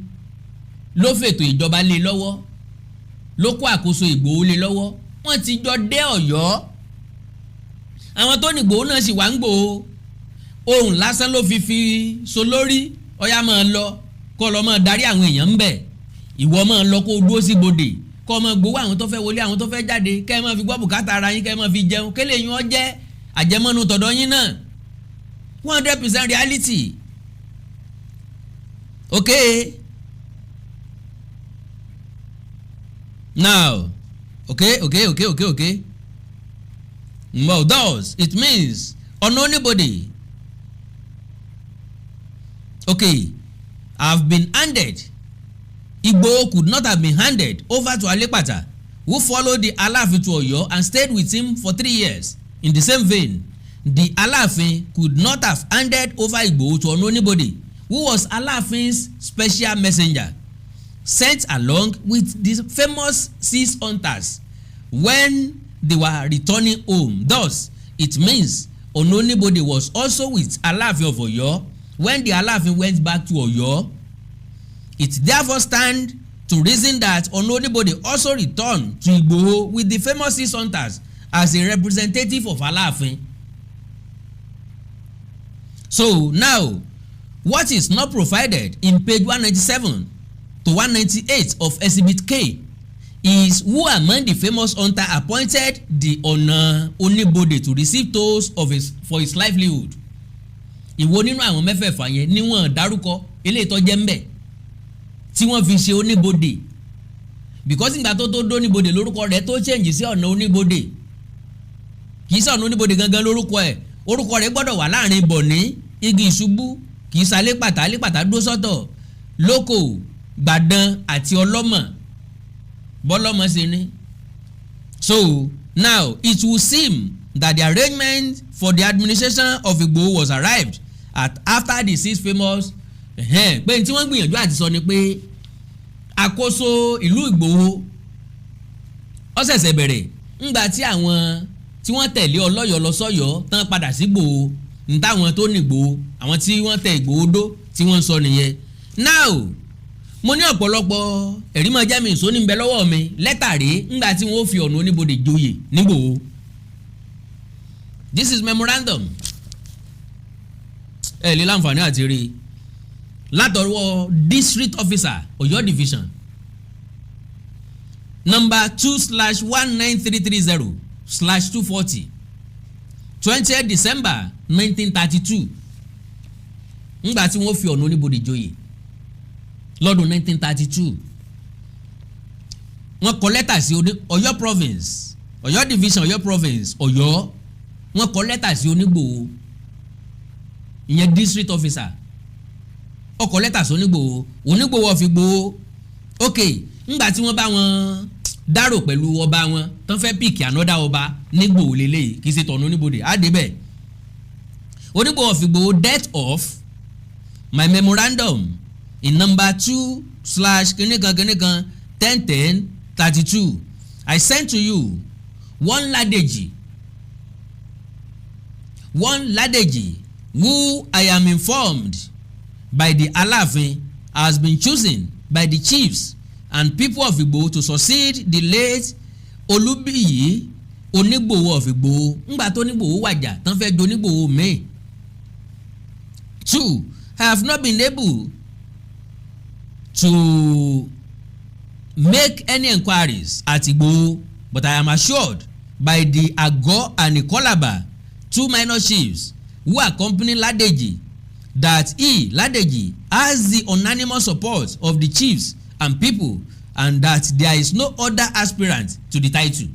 ló fètò ìjọba lé lọ́wọ́, ló kó àkóso Ìgbòho lé lọ́wọ́. Wọ́n ti jọ dé Ọ̀yọ́, àwọn tó ní Ìgbòho náà sì wá ń gbòho. Ohun lásán ló fi so lórí ọ̀yá, máa lọ kó lọ máa darí àwọn èèyàn ń bẹ̀. Ìwọ máa lọ, kó o dúró sí bodè, kó o máa gbowó àwọn tó fẹ́ wọlé, àwọn tó fẹ́ jáde, kẹ́ ẹ máa fi gbọ́ bùkátà ara yín, kẹ́ ẹ máa fi jẹun, kélé yín ọ jẹ́ àjẹmọ́nu tọ̀dọ̀ yín náà. 100% reality. Okay, now, okay. Well, thus it means on anybody, okay, have been handed Igboho could not have been handed over to Alepata, who followed the Alaafin to Oyo and stayed with him for 3 years. In the same vein, the Alaafin could not have handed over Igboho to anybody who was Alaafin's special messenger, sent along with the famous six hunters when they were returning home. Thus, it means Ononibode was also with Alaafin of Oyo When the Aláàfin went back to Ọ̀yọ́, it therefore stand to reason that Ọ̀nà Oníbodè also returned to Ìgbòho with the famous six hunters as a representative of Aláàfin. So now, what is not provided in page 197 to 198 of Exhibit K is who among the famous hunter appointed the Ọ̀nà Oníbodè to receive tolls of his, for his livelihood. Ìwo nínú àwọn mẹ́fẹ̀ẹ̀fà yẹn ni wọ́n dárúkọ eléyìí tó jẹ́ ń bẹ̀ tí wọ́n fi ṣe oníbodè, because ìgbà tó dóníbodè lórúkọ rẹ̀ tó change sí Ọ̀nà Oníbodè. Kì í sọ̀nà oníbodè gangan lórúkọ ẹ̀. Orúkọ rẹ̀ gbọ́dọ̀ wà láàrin Bọ̀ní, igi ìṣubú, kì í sa Alépàtà, Alépàtà dúró sọ́tọ̀, lóko Gbàdán àti Ọlọ́mọ bọ́lọ́mọ ṣe ní. So now, it will seem that the arrangement for the administration of Igboho was arrived at after the six famous, pé tí wọ́n gbìyànjú àti sọ ni pé àkóso ìlú Ìgbòho ó ṣẹ̀ṣẹ̀ bẹ̀rẹ̀ ńgbà tí àwọn tí wọ́n tẹ̀lé Ọlọ́yọ̀ lọ sọ́yọ́ tán padà sí Ìgbòho, ní táwọn tó ní Ìgbòho, àwọn tí wọ́n tẹ Ìgbòho dó tí wọ́n ń sọ nìyẹn. Now, mo ní ọ̀pọ̀lọpọ̀ ẹ̀rí máa jẹ́ mi ìsó ní bẹ lọ́wọ́ mi. Lẹ́tà rèé ńgbà tí wọ́n fi Ọ̀nà Oníbodè joyè nígbòho. This is memorandum. Ẹ lè láǹfààní àti rí i látọwọ́ district officer, Ọ̀yọ́ division, number 2/19330/240, 20 December 1932, ńgbà tí wọ́n fi Ọ̀nà Oníbodè joyè lọ́dún 1932. Wọ́n kọ lẹ́tà sí Ọ̀yọ́ province, Ọ̀yọ́ division, Ọ̀yọ́ province, Ọ̀yọ́. Wọ́n kọ lẹ́tà sí Onígbòho, ìyẹn district officer. Ó kọ lẹ́tà sí Onígbòho, Onígbòho of Ìgbòho. Ok, ńgbà tí wọ́n bá wọn dárò pẹ̀lú ọba wọn tán, fẹ́ pick another ọba nígbòho lélẹ́yìí, kì í ṣe tọ̀nà Oníbodè á débẹ̀. Onígbòho of Ìgbòho, death of my memorandum in number 2/ kìnìkan kìnìkan 10/10/32 I sent to you, one Ladeji, who I am informed by the Aláàfin has been chosen by the chiefs and people of Igboho to succeed the late Olúbíyì Onígbòho of Igboho, ńgbà tó Onígbòho wàjà tán fẹ́ do Onígbòho míì. Two, I have not been able to make any enquiries at Igboho, but I am assured by the Ago and Ikolaba, two minor chiefs who accompany Ladeji, that he, Ladeji, has the unanimous support of the chiefs and people and that there is no other aspirant to the title.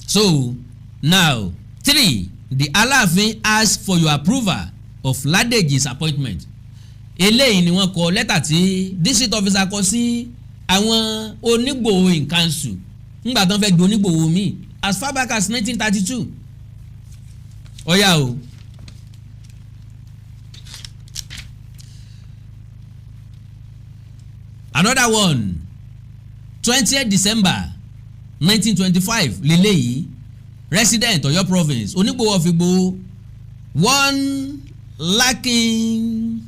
So now, three, the Aláàfin ask for your approval of Ladeji's appointment. Eléyìí ni wọ́n kọ lẹ́tà tí district officer kọ sí àwọn Onígbòho in council ńgbà tán fẹ́ gbé Onígbòho míì as far back as 1932. Ọ̀yà o. Another one, 20th December 1925 lélẹ́yìí, resident Ọ̀yọ́ province, Onígbòho of Ìgbòho, one lacking.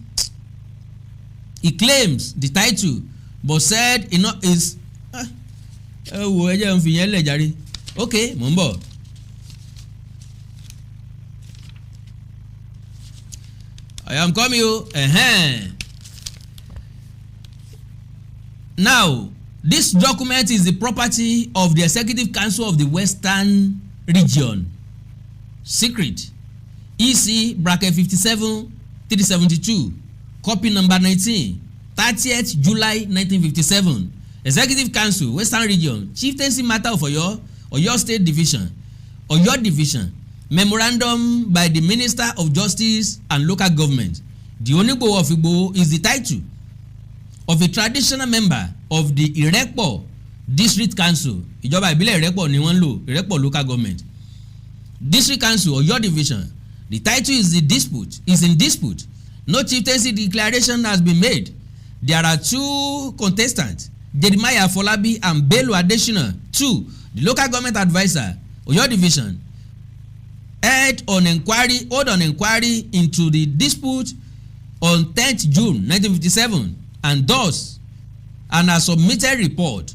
He claims the title but said he not is. Ẹ wo, ẹ jẹ́ n fi yẹn lẹ̀ jàre. Ok, mò ń bọ̀. I am coming o. Now, this document is the property of the Executive Council of the Western Region. Secret EC bracket 57 372, copy number 19, 30th July 1957. Executive Council, Western Region, Chieftaincy matter of Oyo, Oyo State Division, Oyo Division. Memorandum by the Minister of Justice and Local Government. The Onigboho of Igboho is the title of a traditional member of the Ìrẹ́pọ̀ District Council. Ìjọba ìbílẹ̀ Ìrẹ́pọ̀ ni wọ́n ń lò, Ìrẹ́pọ̀ Local Government, District Council, Ọ̀yọ́ Division. The title is in dispute. No chieftaincy declaration has been made. There are two contestants, Jeremiah Afolabi and Bello Adesina. Two, the local government adviser, Ọ̀yọ́ Division, held on inquiry hold on inquiry into the dispute on 10th June 1957 and thus and has submitted report,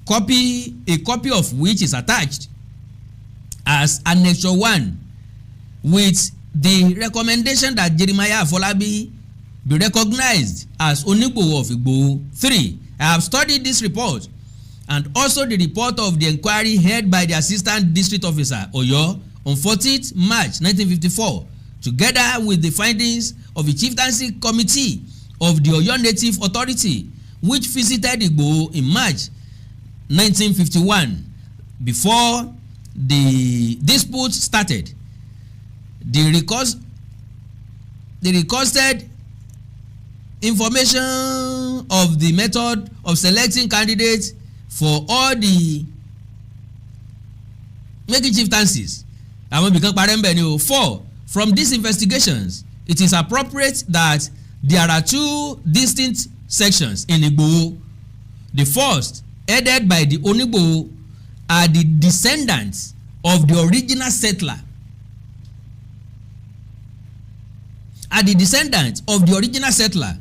copy a copy of which is attached as Annexure 1, with the recommendation that Jeremiah Afolabi be recognized as Onigboho of Igboho. 3. I have studied this report and also the report of the inquiry held by the Assistant District Officer, Oyo, on 14th March 1954, together with the findings of the Chieftaincy Committee of the Oyo Native Authority, which visited Igboho in March 1951 before the dispute started. The requested information of the method of selecting candidates for all the making chieftaincies, àwọn ibìkan parẹ́ ń bẹ̀ ni o. 4. From these investigations, it is appropriate that there are two distinct sections in Igboho. The first, headed by the Onigboho, are the descendants of the original settler are the descendants of the original settler.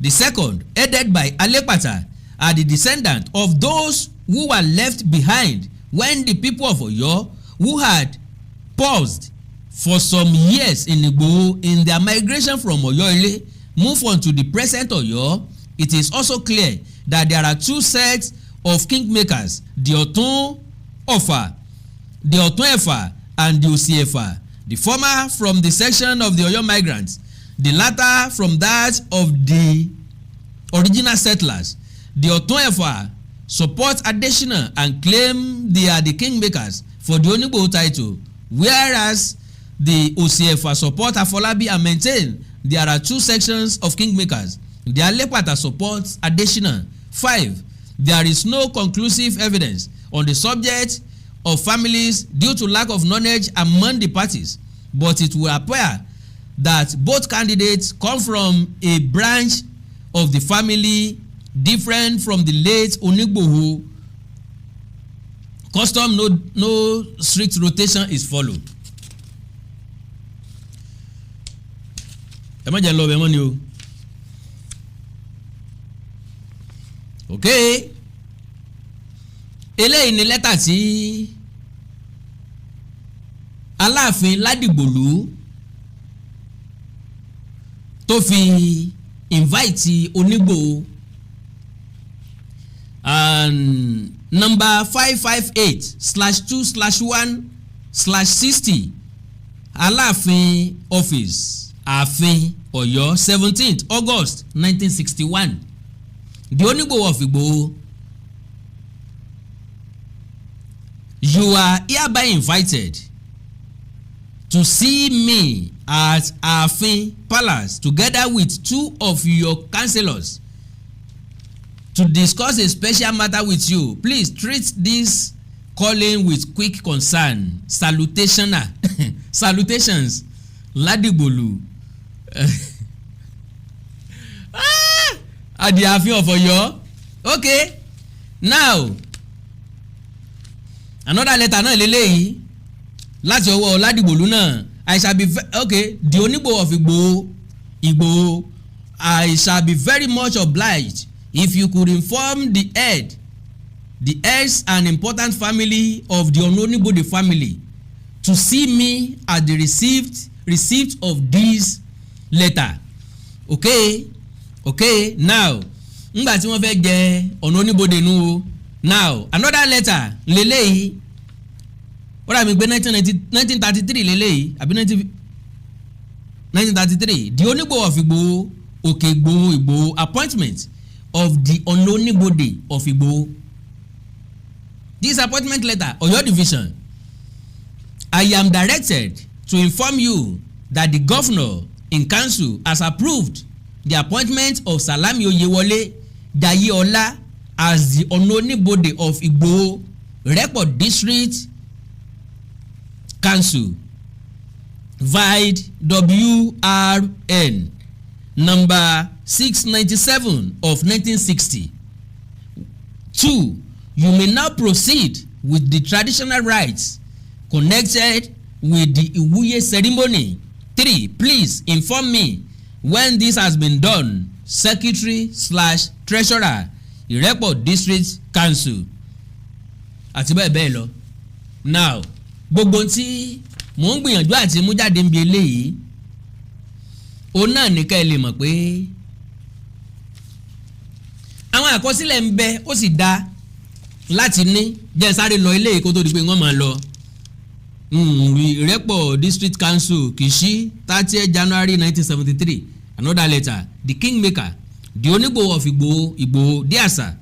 The second, headed by Alepata, are the descendants of those who were left behind when the people of Oyo, who had paused for some years in Igboho in their migration from Oyo-Ile, moved on to the present Oyo. It is also clear that there are two sets of kingmakers, the Ọ̀tún Ẹ̀fà and the Òsì Ẹ̀fà, the former from the section of the Oyo migrants, the latter from that of the original settlers. The Ọ̀tún Ẹ̀fà support Adesina and claim they are the kingmakers for the Onigboho title, whereas the Òsì Ẹ̀fà support Afolabi and maintain there are two sections of kingmakers. The Alepata supports Adesina. 5. There is no conclusive evidence on the subject of families due to lack of knowledge among the parties, but it will appear that both candidates come from a branch of the family different from the late Onigboho custom. No strict rotation is followed. Ẹ má jẹ́ lọ bẹ̀ mọ́ ni o. Ok, eléyìí ni lẹ́tà tí Aláàfin Ládìgbòlú tó fi invite Onígbòho, number 558/2/1/60, Aláàfin office, Ààfin Ọ̀yọ́, 17th August 1961. The Onígbòho of Ìgbòho, you are hereby invited to see me at Ààfin Palace together with two of your councillors to discuss a special matter with you. Please treat this calling with quick concern. Salutationer salutations, Ladigbolu. Ah! At the Ààfin of Ọ̀yọ́. Okay, now another letter náà lélẹ́yìí láti ọwọ́ Ládìgbòlú náà. I shall be, okay, the Onígbòho of Ìgbòho, Ìgbòho, I shall be very much obliged if you could inform the heads and important family of the Ononibode family to see me at the receipt of this letter. Okay, now ngbà tí wọ́n fẹ́ jẹ ọ̀nà oníbodè nù o. Now another letter lélẹ́yìí, ó rà mí pé 1933 lélẹ́yìí àbí 1933. The Onígbòho of Ìgbòho, Òkè Ìgbòho, Ìgbòho, appointment of the Ononibode of Ìgbòho. This appointment letter, Ọ̀yọ́ Division. I am directed to inform you that the governor in council has approved the appointment of Salami Oyewole Jayeola as the Ononibode of Igboho Ìrẹ́pọ̀ District Council, vide WRN number 697 of 1960. 2. You may now proceed with the traditional rites connected with the Iwuye ceremony. Three, please inform me when this has been done. Secretary/Treasurer, Ìrẹ́pọ̀ District Council, àti bẹ́ẹ̀ bẹ́ẹ̀ lọ. Now, gbogbo tí mò ń gbìyànjú àti mú jáde ń bi eléyìí, òun náà ní ká ẹ lè mọ̀ pé àwọn àkọsílẹ̀ ń bẹ, ó sì dáa láti ní. Jẹ́ sáré lọ ilé kó tó di pé wọ́n máa lọ. Ìrẹ́pọ̀ District Council, Kìṣí, 30 January 1973. Another letter. The Kingmaker, the Onigboho of Igboho, Igboho. Dear sir,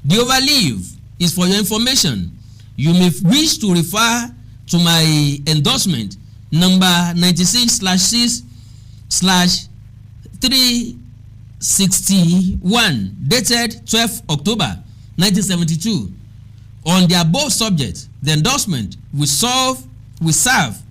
the overleaf is for your information. You may wish to refer to my endorsement number 96/6/361 dated 12 October 1972 on the above subject. The endorsement will serve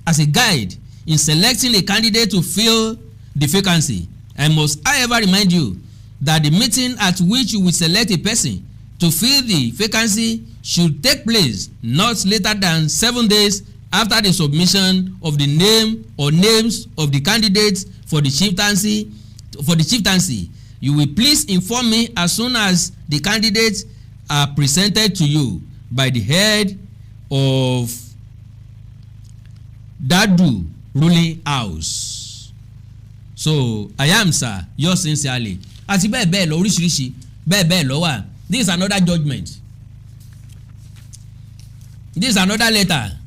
as a guide in selecting a candidate to fill the vacancy. I must, however, remind you that the meeting at which you will select a person to fill the vacancy should take place not later than 7 days after the submission of the name or names of the candidates for the chieftaincy. You will please inform me as soon as the candidates are presented to you by the head of Dadu ruling house. So I am, sir, yours sincerely, àti bẹ́ẹ̀ bẹ́ẹ̀ lọ, oríṣiríṣi bẹ́ẹ̀ bẹ́ẹ̀ lọ wà. This is another judgement. This is another letter.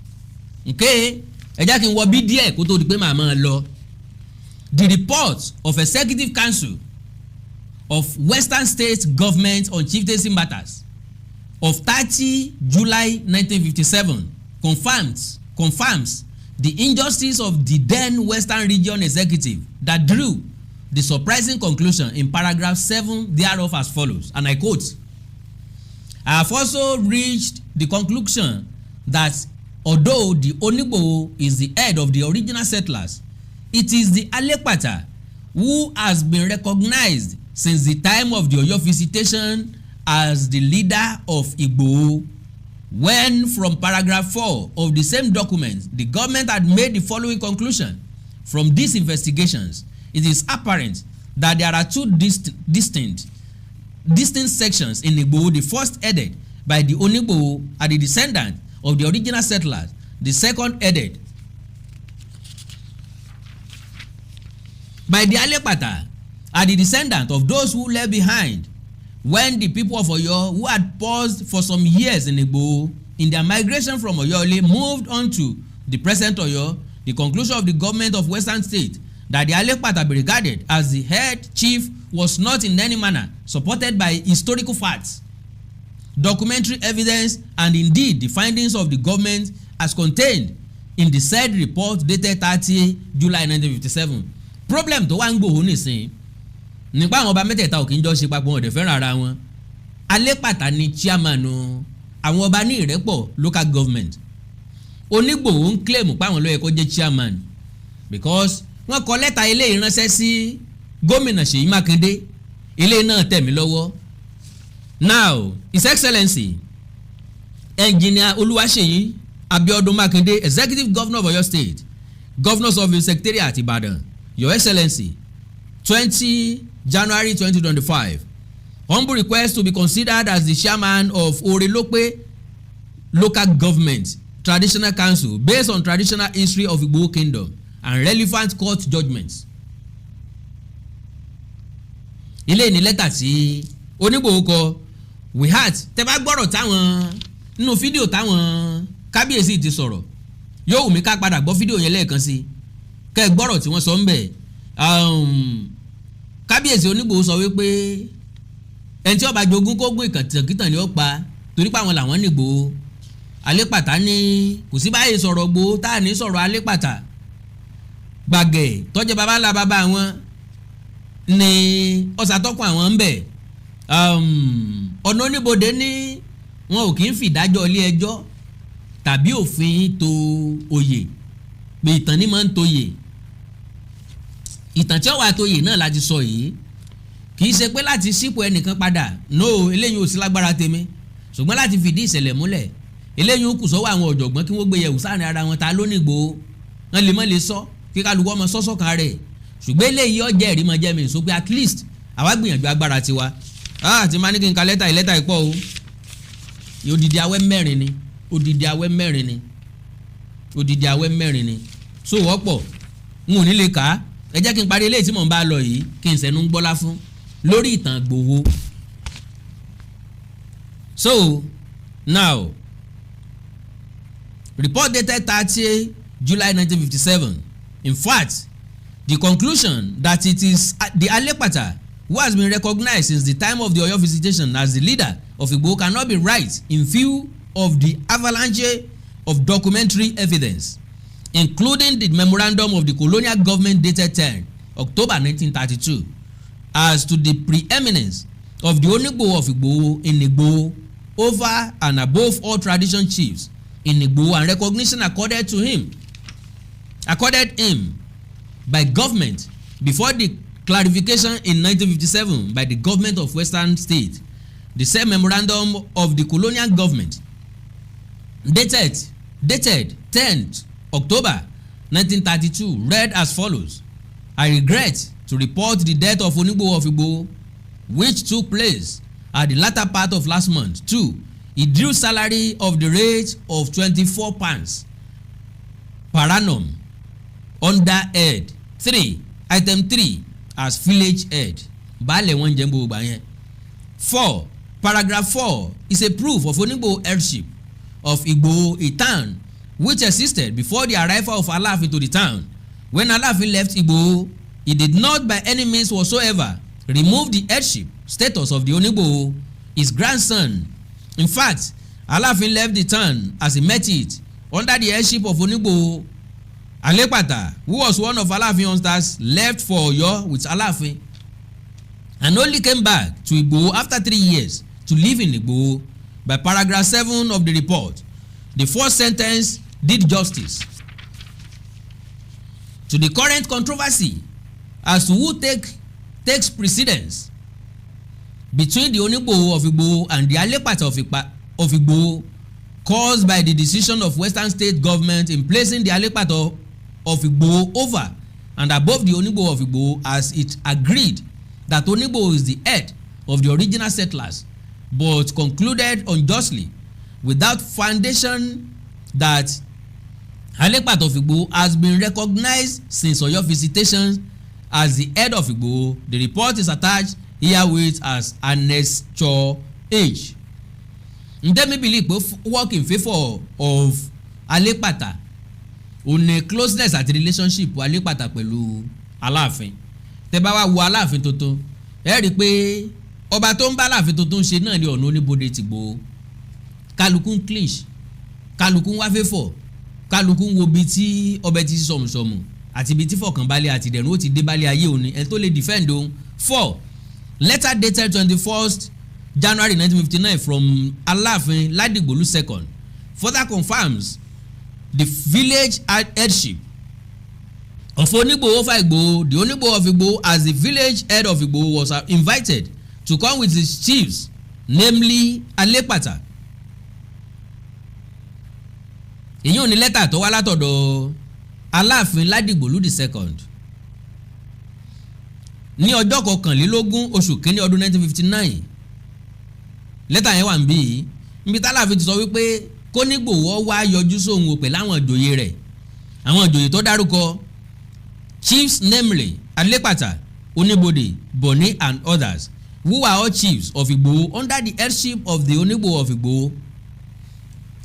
Okay, ẹ jẹ́ kí n wọ bí díẹ̀ kó tó di pé màá máa lọ. The report of Executive Council of Western State Government on chieftaincy matters of 30 July 1957 confirms the injustice of the then Western Region Executive that drew the surprising conclusion in paragraph 7 thereof as follows, and I quote: "I have also reached the conclusion that although the Onigboho is the head of the original settlers, it is the Alepata who has been recognized since the time of the Oyo visitation as the leader of Igboho. When from paragraph 4 of the same document, the government had made the following conclusion: From these investigations, it is apparent that there are two distinct sections in Igboho, the first headed by the Onigboho and the descendant of the original settlers, the second headed by the Alepata and the descendant of those who left behind when the people of Oyo, who had paused for some years in Igboho in their migration from Oyo-Ile, moved on to the present Oyo. The conclusion of the government of Western State that the Alepata be regarded as the head chief was not in any manner supported by historical facts, documentary evidence and indeed the findings of the government as contained in the said report dated 30 July 1957." Problem tó wá ń gbòó nìsín nípa àwọn ọba mẹ́tẹ̀ẹ̀ta ò kí ń jọ ṣe papọ̀, wọn ò dẹ̀ fẹ́ràn ara wọn. Alépàtà ni chairman àwọn ọba ní Ìrẹ́pọ̀ Local Government. Onígbòho ń claim páwọn ló yẹ kó jẹ́ chairman because wọ́n kọ lẹ́tà ilé ìránṣẹ́ sí Gómìnà Ṣèyí Mákindé. Ilé náà tẹ̀ mí lọ́wọ́. Now, His Excellency Engineer Olúwaṣèyí Abíọ́dún Mákindé, Executive Governor of Oyo State, Governor's Office, Secretariat, Ìbàdàn. Your Excellency, 20 January 2025. Humble request to be considered as the chairman of Orelope Local Government Traditional Council based on traditional history of Igboho Kingdom and relevant court judgments. Ilé ní lẹ́tà tí Onígbòho kọ. We heard, tẹ́ bá gbọ́rọ̀ táwọn nínú fídíò táwọn kábíyèsí ti sọ̀rọ̀, yóò wù mí ká padà gbọ́ fídíò yẹn lẹ́ẹ̀kan sí, kẹ́ ẹ gbọ́rọ̀ tí wọ́n sọ ń bẹ̀. Kábíyèsí Onígbòho sọ wípé ẹni tí ó bá jogún kó gún ìkàntìkìtàn ni ó pa, torí pé àwọn làwọn nìgbòho. Alépàtà ní kò sí báyìí sọ̀rọ̀ gbòó tá à ní sọ̀rọ̀ Alépàtà gbàgẹ̀ tọ́jú baba ńlá baba àwọn ní ọ̀sàtọ́kùn àwọn ń bẹ̀. Ọ̀nà oníbodè ní wọn ò kì í fìdájọ́ ilé ẹjọ́ tàbí òfin tó oyè, pé ìtàn ní máa ń toyè. Ìtàn tí ó wà toyè náà láti sọ yìí. Kì í ṣe pé láti sípò ẹnìkan padà, no, eléyìí ò sí lágbára tèmi, ṣùgbọ́n láti fìdí ìṣẹ̀lẹ̀ múlẹ̀, eléyìí ó kù sọ́wọ́ àwọn ọ̀jọ̀gbọ́n kí wọ́n gbé yẹ̀wò sáàrin ara wọn. Ta ló ní Ìgbòho? Wọ́n lè mọ́ lè sọ kí kálukú ọmọ sọ́sọ́ kan rẹ̀, ṣùgbọ́n eléyìí ọjẹ́ ẹ̀rí máa jẹ́ mi sọ pé at least àwa gbìyànjú agbára tiwa. Ah, tí máa ní kí n ka lẹ́tà yìí, lẹ́tà yìí pọ̀ o. Odidi awẹ́ mẹ́rin ni, odidi awẹ́ mẹ́rin ni, odidi awẹ́ mẹ́rin ni. So wọ́pọ̀ n ò ní lè kà á. Ẹ jẹ́ kí n parí eléyìí tí mò ń bá lọ yìí, kí n sẹ́nu ń gbọ́lá fún lórí ìtàn Ìgbòho. So now, report dated 30 July 1957. In fact, the conclusion that it is the Alepata who has been recognized since the time of the Oyo visitation as the leader of Igboho cannot be right in view of the avalanche of documentary evidence, including the memorandum of the colonial government dated 10 October 1932 as to the preeminence of the Onigboho of Igboho in Igboho over and above all tradition chiefs in Igboho and recognition accorded him by government before the clarification in 1957 by the government of Western State. The same memorandum of the colonial government dated 10th October 1932 read as follows: "I regret to report the death of Onigboho of Igboho, which took place at the latter part of last month. Two, he drew salary of the rate of £24 per annum under head 3 item 3 as village head." Baálẹ̀ wọn jẹ́ gbogbo yẹn. Four, paragraph 4 is a proof of Onigboho headship of Igboho, a town which existed before the arrival of Alaafin to the town. When Alaafin left Igboho, he did not by any means whatsoever remove the headship status of the Onigboho, his grandson. In fact, Alaafin left the town as he met it, under the headship of Onigboho. Alepata, who was one of Alaafin youngsters, left for Oyo with Alaafin and only came back to Igboho after 3 years to live in Igboho. By paragraph 7 of the report, the first sentence did justice to the current controversy as to who takes precedence between the Onigboho of Igboho and the Alepata of Igboho, caused by the decision of Western State government in placing the Alepata of Igboho over and above the Onigboho of Igboho, as it agreed that Onigboho is the head of the original settlers, but concluded unjustly, without foundation, that Alepata of Igboho has been recognized since Oyo visitation as the head of Igboho. The report is attached herewith as Annexure H. Ntẹ́mi believe pé work in favour of Alepata ò ní closeness àti relationship Alepata pẹ̀lú Aláàfin. Tẹ́ bá wá wo Aláàfin tuntun, ẹ rí i pé ọba tó ń bá Aláàfin tuntun ṣe náà ní ọ̀nà oníbodè tìgbò. Kálukú ń clinch, kálukú ń wá favour, kálukú ń wo ibi tí ọbẹ̀ ti sọ̀mùsọ̀mù àti ibi tí fọkànbalẹ̀ àti ìdẹ̀rùn ó ti dé balẹ̀ ayé òní, ẹni tó lè defend òun. Four, letter dated 21st January 1959 from Aláàfin Ladigbolu second further confirms the village headship of Onigboho over Igboho. The Onigboho of Igboho, as the village head of Igboho, was invited to come with his chiefs, namely Alepata. Èyí ò ní lẹ́tà tó wá látọ̀dọ̀ Aláàfin Ládìgbòlú the second ní ọjọ́ 21 oṣù kínní ọdún 1959. Lẹ́tà yẹn wà níbí yìí, níbi tálàfin ti sọ wípé kónígbòho wá yọjú sóhun o pẹ̀lú àwọn ìjòyè rẹ̀, àwọn ìjòyè tó dárúkọ, chiefs namely Alepata, Oníbodè, Boni and others, who are all chiefs of Igboho under the headship of the Onigboho of Igboho.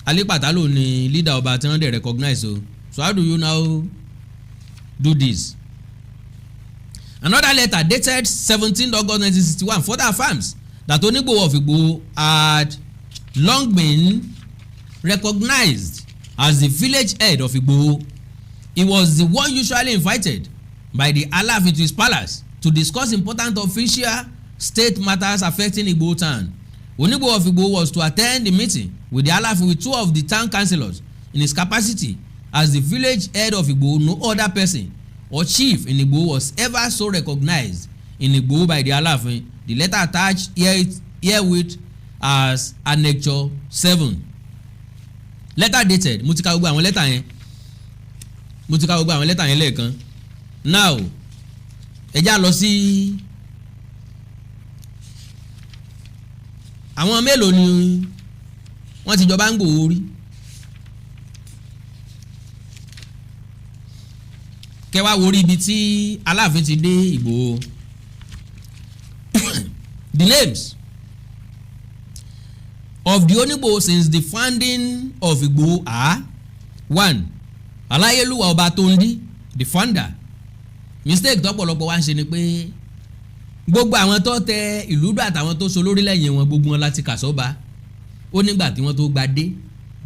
Alepata ló ní leader ọba tí wọ́n dẹ̀ recognize o. So how do you now do this? Another letter dated 17 August 1961 further affirms that Onigboho of Igboho had long been recognized as the village head of Igboho. He was the one usually invited by the Alaafin to his palace to discuss important official state matters affecting Igboho town. Onigboho of Igboho was to attend the meeting with the Alaafin with two of the town councillors in his capacity as the village head of Igboho. No other person or chief in Igboho was ever so recognized in Igboho by the Alaafin. The letter attached herewith as Annexure 7. Letter dated, mo ti ka gbogbo àwọn lẹ́tà yẹn. Mo ti ka gbogbo àwọn lẹ́tà yẹn lẹ́ẹ̀kan. Now, ẹ já lọ sí àwọn mélòó ni wọ́n ti jọba n'Ígbòho rí. Kẹwàá wo rí ibi tí Aláàfin ti dé Ìgbòho. The names of the Onigboho since the founding of Igboho are: one, Aláyélúwà Ọba Tóndí, the founder. Mistake tọ́pọ̀lọpọ̀ wá ń ṣe ni pé gbogbo àwọn tó tẹ ìlú dùn àtàwọn tó so lórí lẹ́yìn wọn, gbogbo wọn láti kà sọ́ba. Ó nígbà tí wọ́n tó gba dé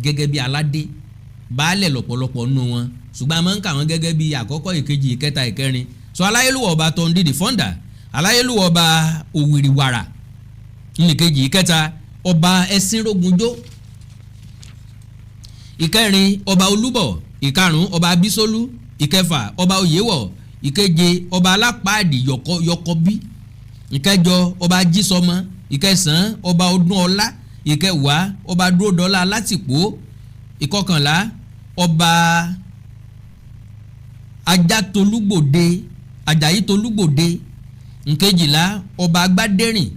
gẹ́gẹ́ bí aládé, baálẹ̀ lọ́pọ̀lọpọ̀ nínú wọn, ṣùgbọ́n a máa ń kà wọ́n gẹ́gẹ́ bí àkọ́kọ́, ìkejì, ìkẹta, ìkẹrin. So Aláyélúwà Ọba Tóndí, the founder. Aláyélúwà Ọba Òwìrìwàrà nìkejì. Ìkẹta, Ọba Ẹ̀sìnrógunjó. Ìkẹrin, Ọba Olúbọ̀. Ìkarùn, Ọba Abísólú. Ìkẹfà, Ọba Oyèwọ̀. Ìkeje, Ọba Alápáàdì Yọkọbí. Ìkẹjọ, Ọba Jísọmọ. Ìkẹsàn-án, Ọba Ọdúnọlá. Ìkẹwàá, Ọba Dúródọlá Látìpó. Ìkọkànlá, Ọba Ajátolúgbòde, Àjàyítolúgbòde. Ìkejìlá, Ọba Agbádẹ́rìn.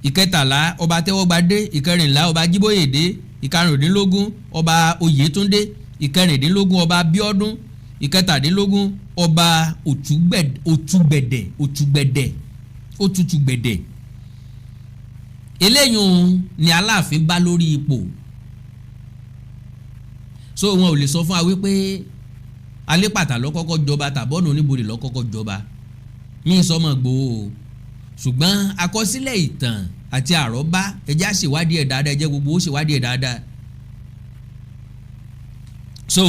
Ìkẹtàlá, Ọba Tẹ́wọ́gbadé. Ìkẹrìnlá, Ọba Jíbóyèdé. Ìkarùndínlógún, Ọba Oyètúndé. Ìkẹrìndínlógún, Ọba Abíọ́dún. Ìkẹtàdínlógún, Ọba Òtúgbẹ̀dẹ̀, Òtúgbẹ̀dẹ̀, Òtútùgbẹ̀dẹ̀. Eléyìí ni Aláàfin bá lórí ipò, so wọn ò lè sọ fún wa wípé Alépàtà ló kọ́kọ́ jọba tàbọ́nà Oníbodè ló kọ́kọ́ jọba. Mí sọmọ Ìgbòho o, ṣùgbọ́n àkọsílẹ̀ ìtàn àti àrọ́bá, ẹjẹ́ àṣèwádìí ẹ̀ dáadáa, ẹjẹ́ gbogbo ó ṣèwádìí ẹ̀ dáadáa. So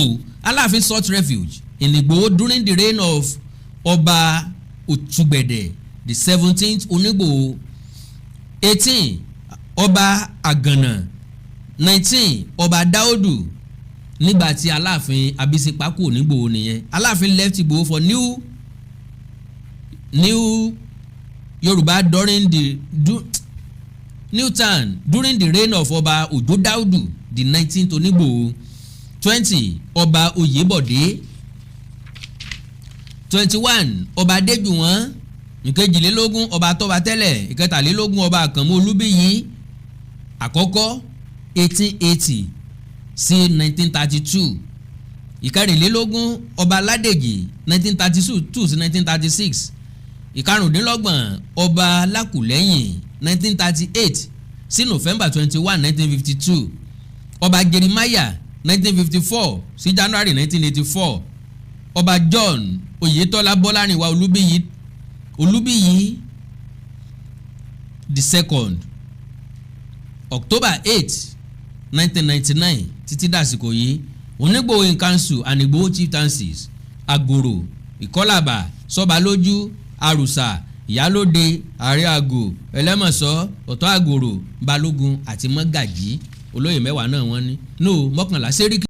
Aláàfin sought refuge in Ìgbòho during the reign of Ọba Òtúgbẹ̀dẹ̀, the 17th Onígbòho. 18, Ọba Àgànà. 19, Ọba Dáódù. Nígbà tí Aláàfin Abísípá kúrò n'Ígbòho nìyẹn. Aláàfin left Ìgbòho for new Yorùbá during the new town during the reign of Ọba Òjó Dáúdù, the 19th Onígbòho. 20, Ọba Oyèbọ̀dé. 21, Ọba Adéjùwọ̀n. Ìkejìlélógún, Ọba Tọ́ba Tẹ́lẹ̀. Ìkẹtàlélógún, Ọba Àkànmú Olúbíyí àkọ́kọ́, 1880 sí 1932. Ìkẹrìnlélógún, Ọba Ládèjì, 1932 sí 1936. Ìkarùndínlọ́gbọ̀n, Ọba Lákùlẹ́yìn, 1938 sí November 21, 1952. Ọba Jeremiah, 1954 sí January 1984. Ọba John Oyètọ́lá Bọ́lárìnwá Olúbíyí, Olúbíyí the second, October 8, 1999 títí dàsìkò yìí. Onígbòho in council and Ìgbòho chieftaincies: Àgòrò, Ìkọ́làbà, Sọ́balójú, Àrùsà, Ìyálóde, Ààrẹ Àgò, Ẹlẹ́mọ̀sọ́, Ọ̀tọ́ Àgòrò, Balógun àti Mọ́gàjí. Olóyè 10 náà wọ́n ní, no, 11, Sẹ́ríkì.